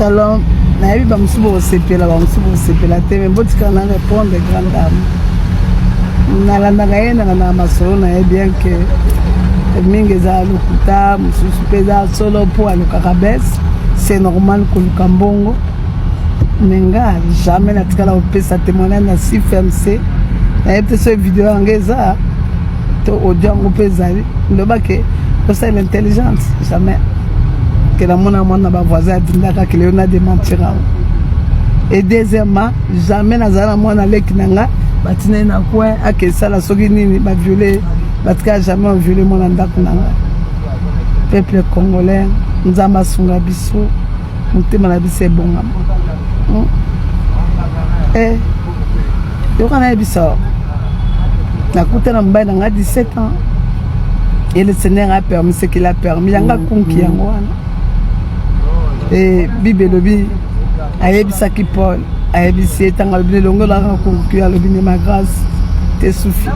Shalom, nayebi bamosusu bokosepela, bamosusu bokosepela te, mais botikala na répondre grande dame. Nalandaka ye, nalandaka masolo na ye, bien que mingi eza lokuta, mosusu mpe eza solo mpo alukaka bese. C'est normal koluka mbongo, mais nga jamais natikala kopesa témoignage na CFMC. Nayebi te soki video yango eza to audio yango mpe ezali. Lobake osala intelligence, jamais ke namona mwana bavoisin adindaka kele yo na démentir yango. Et deuxièmement, jamais nazala na mwana leki na nga batina ye na coin akesala soki nini, baviole. Batika jamais baviole mwana ndako na nga. Peuple congolais, Nzambe asunga biso, motema na biso ebongama. Eh, yoka, nayebisa, nakuta na mobali na nga 17 ans et le Seigneur a permis ce qu'il a permis. Yanga kunki yango wana. E Bible elobi, ayebisaki Paul, ayebisi ye ntango alobi elongolaka kunki, alobi ne ma grâce te suffit.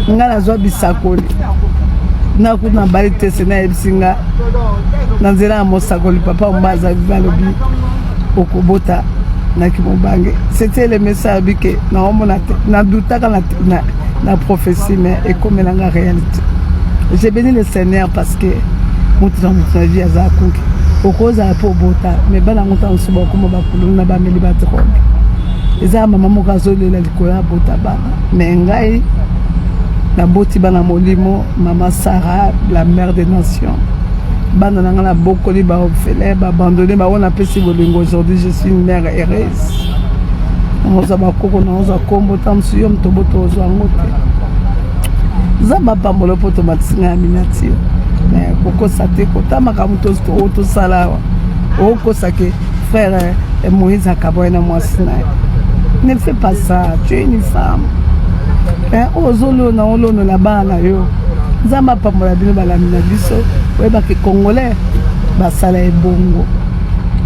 Nga nazwa bisakoli, nakuta na bali te. Seigneur ayebisi nga na nzela ya mosakoli papa Omba azali, alobi okobota naki mobange. C'était le message. Alobi ke naomona te, nadutaka na prophétie, mais ekomelanga réalité. J'ai béni le Seigneur parce que moto na moto na vie aza kunki. Okozala mpe obota, mais bana yango ntango mosusu bakoma bakululu na bameli badrogue. Eza mama moko azolela likolo ya bota bana, mais ngai naboti bana molimo. Mama Sarah, la mère des nations, bana na ngai nabokoli baorphelin, baabandonné, bango napesi bolingo. Aujourd'hui je suis une mère heureuse. Naozwa bakoko, naozwa nkombo ta mosu yo moto boto ozwa yango te. Nzambe apambola mpo tomatisi ngai ya miniature, mais kokosa te, kota makambo oyo tosala awa. Okosa ke frère Moïse akaboye na mwasi na ye. Ne fais pas ça, tu es une femme. Oyo ozolona, olonola bana na yo. Nzambe apambola bino balandi na biso. Oyebake congolais basala ebongo.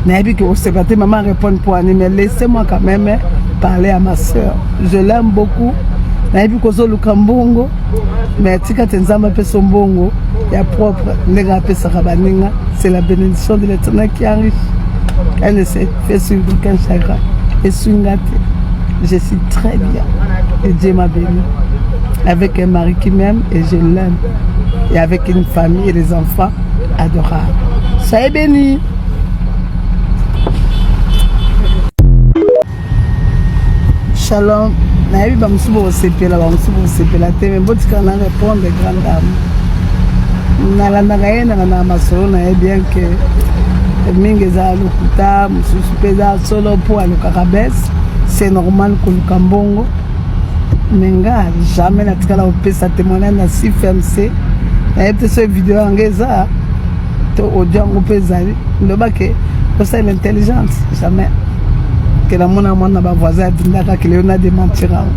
Nayebi ke oseka te, mama répondre po ani, mais laissez-moi quand même parler à ma sœur, je l'aime beaucoup. Nayebi kozoluka mbongo, mais tika te Nzambe apesa mbongo ya propre ndenge apesaka baninga. C'est la bénédiction de l'Éternel qui enrichit, elle ne se fait suivre d'aucun chagrin. Esunga te, je suis très bien et Dieu m'a béni avec un mari qui m'aime et je l'aime et avec une famille et des enfants adorables. Soyez bénis. Shalom, nayebi bamosusu bokosepela, bamosusu bokosepela te, mais botikala na répondre grande dame. Nalandaka ye, nalandaka masolo na ye, bien que mingi eza lokuta, mosusu mpe eza solo mpo alukaka bese. C'est normal koluka mbongo, mais nga jamais natikala kopesa témoignage na CFMC. Nayebi te soki video yango eza to audio yango mpe ezali. Lobake osala intelligence, jamais ke namona mwana bavoisin adindaka kele yo na démentir yango.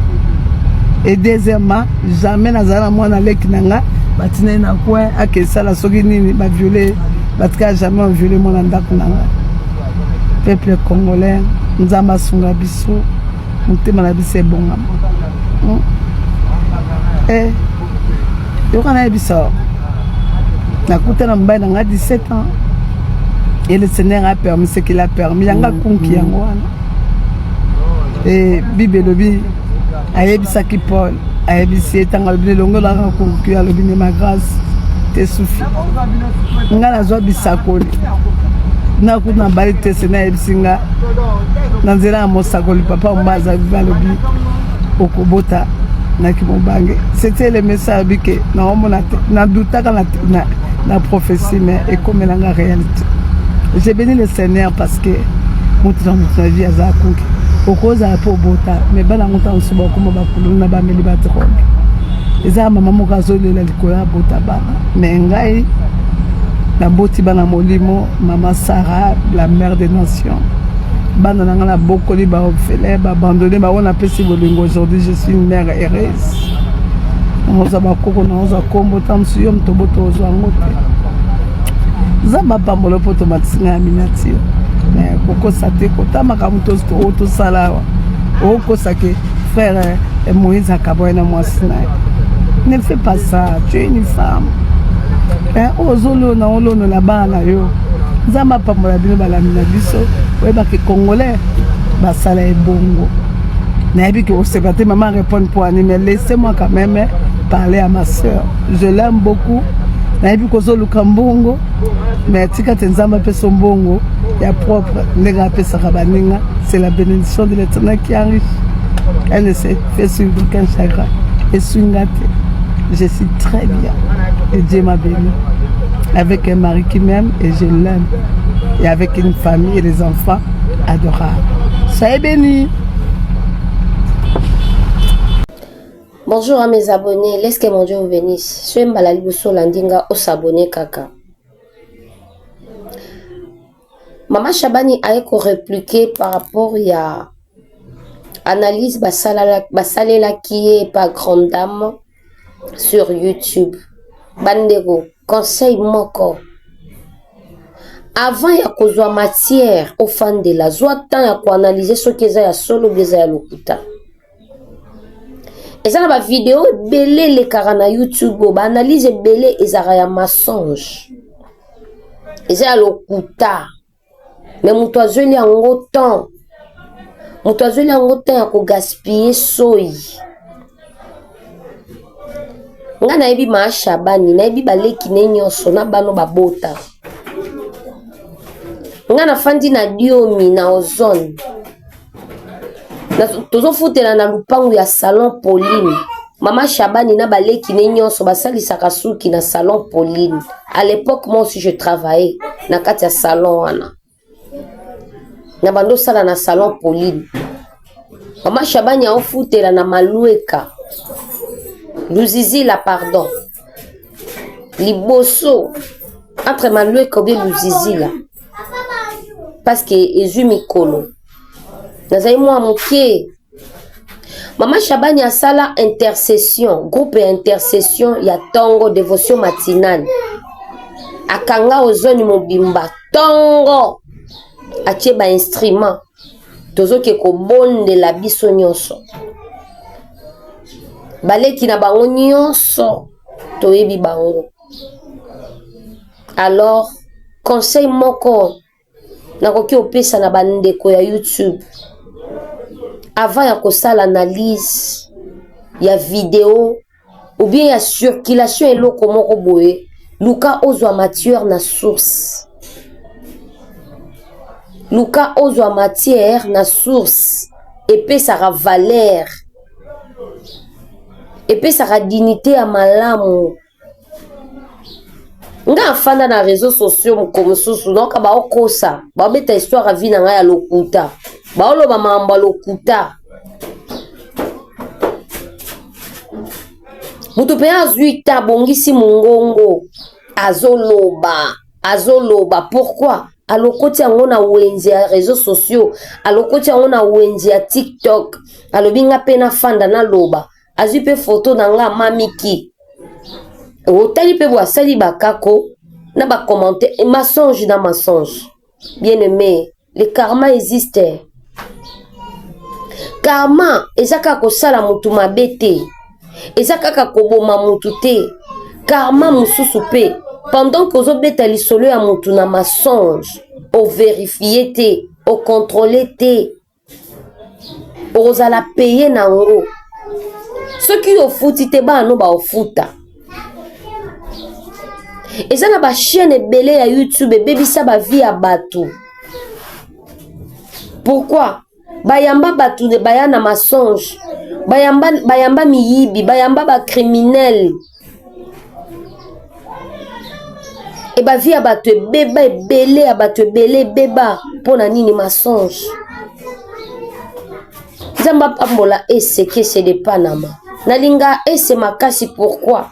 Et deuxièmement, jamais nazala na mwana leki na nga batina ye na coin akesala soki nini, baviole. Batika jamais baviole mwana ndako na nga. Peuple congolais, Nzambe asunga biso, motema na biso ebongama. Eh, yoka, nayebisa, nakuta na mobali na nga 17 ans et le Seigneur a permis ce qu'il a permis. Yanga kunki yango wana. E Bible elobi, ayebisaki Paul, ayebisi ye ntango alobi elongolaka kunki, alobi ne ma grâce te suffit. Nga nazwa bisakoli, nakuta na bali te. Seigneur ayebisi nga na nzela ya mosakoli papa Omba azali, alobi okobota naki mobange. C'était le message. Alobi ke naomona te, nadutaka na prophétie, mais ekomelanga réalité. J'ai béni le Seigneur parce que moto na moto na vie aza kunki. Okozala mpe obota, mais bana yango ntango mosusu bakoma bakululu na bameli badrogue. Eza mama moko azolela likolo ya bota bana, mais ngai naboti bana molimo. Mama Sarah, la mère des nations, bana na ngai nabokoli baorphelin, baabandonné, bango napesi bolingo. Aujourd'hui je suis une mère heureuse. Naozwa bakoko, naozwa nkombo ta mosu yo moto boto ozwa yango te. Nzambe apambola mpo tomatisi ngai ya miniature, mais kokosa te, kota makambo oyo tosala awa. Okosa ke frère Moïse akaboye na mwasi na ye. Ne fais pas ça, tu es une femme. Oyo ozolona, olonola bana na yo. Nzambe apambola bino balandi na biso. Oyebaki congolais basala ebongo. Nayebi ke osepela te maman répondre pour ani mais laissez-moi quand même parler à ma sœur. Je l'aime beaucoup. Nayebi kozoluka mbongo mais tika te Nzambe apesa mbongo ya propre ndenge apesaka baninga. C'est la bénédiction de l'Éternel qui enrichit. Elle ne s'est fait suivre d'aucun chagrin. Esunga te. Je suis très bien. Et Dieu m'a béni. Avec un mari qui m'aime et je l'aime. Et avec une famille et des enfants adorables. Soyez bénis. Bonjour à mes abonnés, laisse que mon Dieu vous bénisse. Soyez mbala liboso landinga o s'abonner kaka. Mama Shabani aye ko répliquer par rapport ya analyse basalelaki ye pa grande dame sur YouTube. Bandeko, conseil moko. Avant ya kozwa matière ofandela, zwa temps ya koanalyse soki eza ya solo bi eza ya lokuta. Eza na ba video ebele elekaka na YouTube, ba analyse ebele ezalaka ya mensonge. Eza ya lokuta. Mais moto azweli yango temps. Moto azweli yango temps ya kogaspiller soyi. Nga nayebi ma Shabani, nayebi baleki ne nyonso na bano babota. Nga nafandi na Diomi na Ozone. Tozofutela na lupangu ya salon Pauline. Mama Shabani na baleki ne nyonso basalisaka suki na salon Pauline. À l'époque moi aussi je travaillais na kati ya salon wana. Na bando sala na salon Pauline. Mama Shabani aofutela na Malueka. Luzizila pardon. Liboso entre Malueka ou bien Luzizila. Parce que ezui mikolo. Nazali mwa moke. Mama Shabani asala intercession, groupe ya intercession ya tongo, devotion matinale. Akanga ozoni mobimba tongo, atie ba instrument, tozoke kobondela biso nyonso. Baleki na bango nyonso toyebi bango. Alors, conseil moko nakoki opesa na bandeko ya YouTube avant ya kosala analyse ya video ou bien ya circulation eloko moko boye, luka ozwa matière na source. Luka ozwa matière na source epesaka valeur, epesaka dignité ya malamu. Nga afanda na réseaux sociaux moko mosusu donc baokosa, baobeta histoire ya vie na ngai ya lokuta, baoloba makambo ya lokuta. Moto mpe azwi ta abongisi mongongo, azoloba, azoloba pourquoi? Alokoti yango na wenze ya réseaux sociaux, alokoti yango na wenze ya TikTok, alobi nga mpe nafanda naloba. Azwi mpe photo na nga mamiki. Otali mpe bo asali bakako na ba commentaire, mensonge na mensonge. Bien aimé, le karma existe. Karma eza kaka kosala mutu mabe te, eza kaka koboma mutu te. Karma mosusu mpe pendant que ozobeta lisolo ya mutu na mensonge, overifie te, okontrole te, okozala paye na yango. Soki ofuti te, bana no baofuta. Eza na ba chaîne ebele ya YouTube ebebisa ba vie ya bato. Pourquoi? Bayamba bato baya na mensonge, bayamba, bayamba miyibi, bayamba ba criminel. E ba vie ya bato ebeba, ebele ya bato ebele ebeba mpo na nini? Mensonge. Nzambe apambola ese kese de Panama. Nalinga ese makasi pourquoi?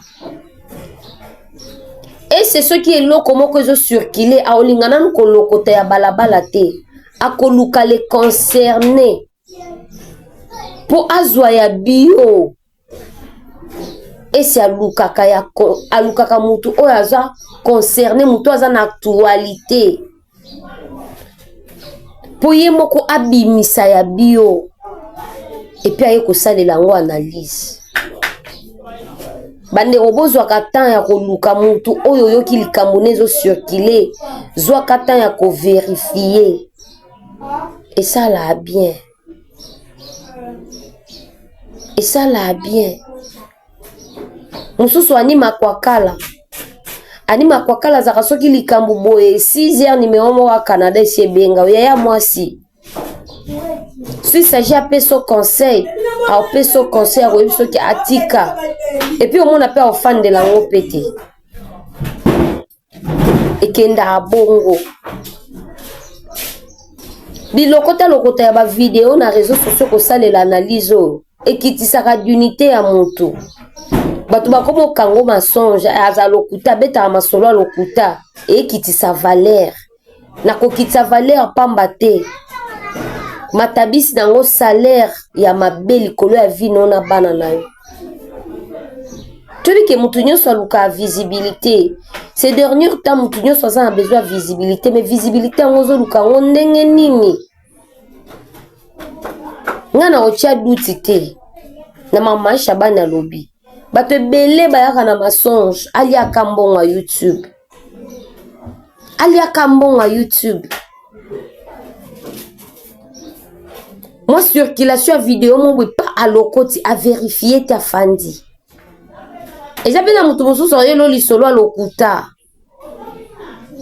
Ese soki eloko moko ezo circuler, aolinga nanu kolokota ya balabala te, akoluka le concerné po azwa ya bio. Ese alukaka ya alukaka mutu oyo aza concerné, mutu aza na actualité po ye moko abimisa ya bio et puis aye kosalela yango analyse. Bandeko bozwaka temps ya koluka mutu oyo oyoki likambo na ezo circuler, zwaka temps ya ko verifier. Esala bien. Esala bien. Mosusu ani makwakala. Ani makwakala azalaka soki likambo boye 6 heures numero moko ya Canada esi ebenga yaya mwasi. Si s'agit apesa yo conseil, apesa yo conseil akoyebi soki atika. Et puis omona pe ofandela yango pe te. Ekendaka bongo. Bilokota lokota ya ba video na réseaux sociaux kosalela analyse oyo ekitisaka dignité ya moto. Bato bakoma okango mensonge, aza lokuta, abetaka masolo ya lokuta, ekitisa valeur. Nakokitisa valeur pamba te. Matabisi na yango salaire ya mabe likolo ya vie no na bana na yo. Toyebi ke moto nyonso alukaka visibilité. Ces derniers temps moto nyonso aza na besoin ya visibilité, mais visibilité yango ozoluka yango ndenge nini? Nga na kotia duti te na mama Shabani alobi bato ebele bayaka na mensonge, aliaka mbongo ya YouTube, aliaka mbongo ya YouTube. Mwa circulation ya video moko boye pa alokoti averifie te afandi. Eza mpe na moto mosusu ayelo lisolo ya lokuta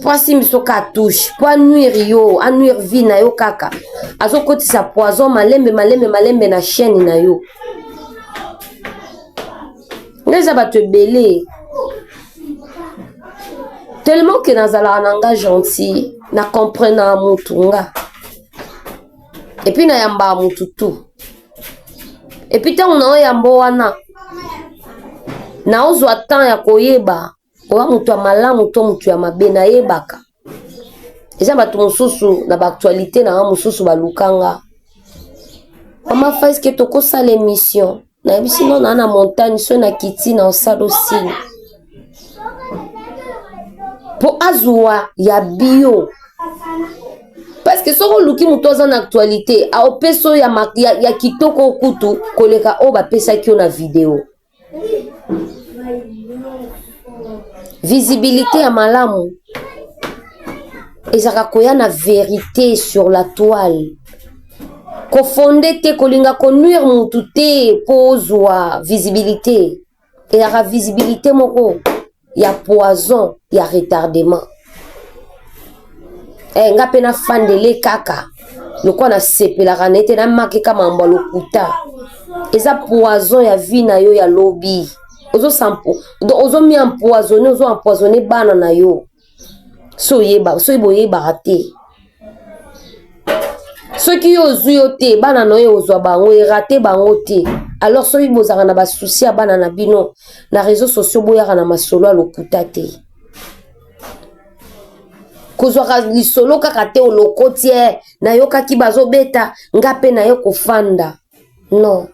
po asimbi soki atouche po anuire yo, anuire vie na yo kaka azokotisa poison malembe malembe malembe na chaîne na yo. Nga eza bato ebele tellement ke nazalaka na nga gentil, na comprenaka mutu nga epuis nayambaka mutu tout. Epuis ntango naoyamba wana naozwa temps ya koyeba oya moto ya malamu to moto ya mabe, nayebaka. Eza bato mosusu na baactualité na nga mosusu balukanga mama Faske tokosala émission, nayebisi no na na montagne so na kiti na osala osini po azwa ya bio. Parce que soki oluki moto aza na actualité aopesa oyo ya, ya, ya kitoko kutu koleka oyo bapesaki yo na video. Visibilité ya malamu ezalaka koya na vérité sur la toile. Kofonde te, kolinga konuire mutu te po ozwa visibilité. Ezalaka visibilité moko ya poison ya retardement. Eh, nga pe nafandele kaka lokola nasepelaka na ye te, namakeka mambo ya lokuta. Eza poison ya vie na yo ya lobi. Ozomi empoisonner, ozo empoisonner bana na yo. So oyeba, soki boyebaka te. Soki yo ozwi yo te, bana na yo ozwa bango, erate bango te. Alors soki bozalaka na ba souci ya bana na bino na réseaux sociaux, boyaka na masolo ya lokuta te. Kozwaka lisolo kaka te olokoti e nayokaki bazobeta nga mpe naye kofanda. Non,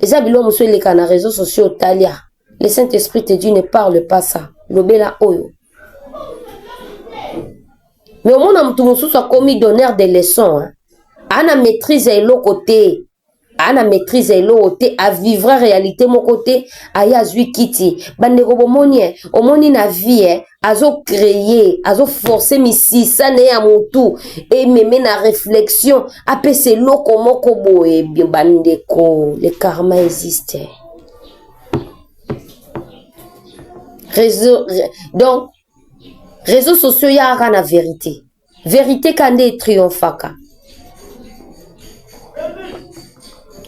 eza biloko mosusu eleka na réseaux sociaux otalia. Le Saint-Esprit te dit ne parle pas ça. Lobela oyo. Mais omona mutu mosusu akomi donneur de leçons, hein. Ana maîtrise ya eloko te. Ana maîtrise ya eloko te, a vivre réalité moko te, aye azwi kiti. Bandeko bomoni, eh, omoni na vie, eh, azo créer, azo forcer misisa ne ya mutu ememe na réflexion, apesa eloko moko boye. Bandeko, le karma existe. Réseau, donc réseaux sociaux yaka na vérité. Vérité ka nde triomphaka.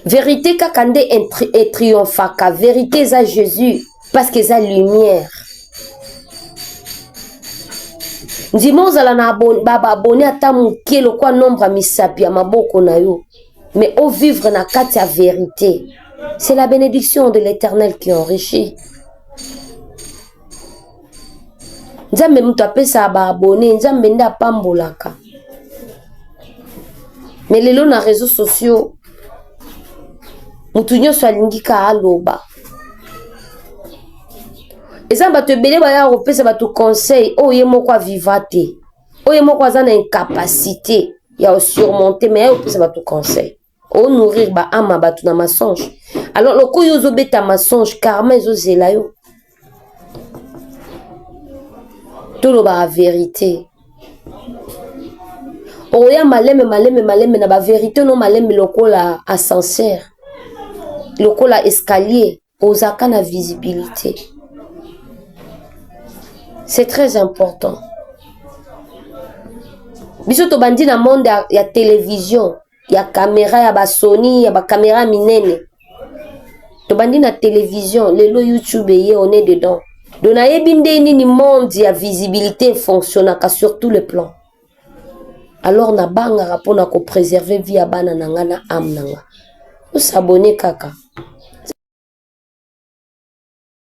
Vérité kaka nde etriomphaka. Vérité eza Jésus parce que eza lumière. Ndima ozala na ba abonné ata moke lokwa nombre ya misapi ya maboko na yo, mais au vivre na kati ya vérité. C'est la bénédiction de l'Éternel qui enrichit. Nzambe moto apesaka ba abonné, Nzambe nde apambolaka. Mais lelo na réseaux sociaux, moto nyonso alingi ka aloba. Eza bato ebele baya kopesa bato conseil oyo ye moko aviva te, oyo ye moko aza na incapacité ya surmonter, mais aye kopesa bato conseil. Onourrir ba âme ya bato na mensonge. Alors lokola yo ozobeta mensonge, karma ezozela yo. Tolobaka verité. Oya maleme maleme maleme na ba verité no maleme lokola ascenseur, lokola escalier, ozaka na visibilité. C'est très important. Biso tobandi na monde ya, ya télévision, ya caméra ya ba Sony, ya ba caméra minene. Tobandi na télévision, lelo YouTube eye, on est dedans. Donc nayebi nde nini monde ya visibilité fonctionnaka sur tout le plan. Alors nabangaka mpona kopréserver vie ya bana na nga na âme na nga. Osabone kaka.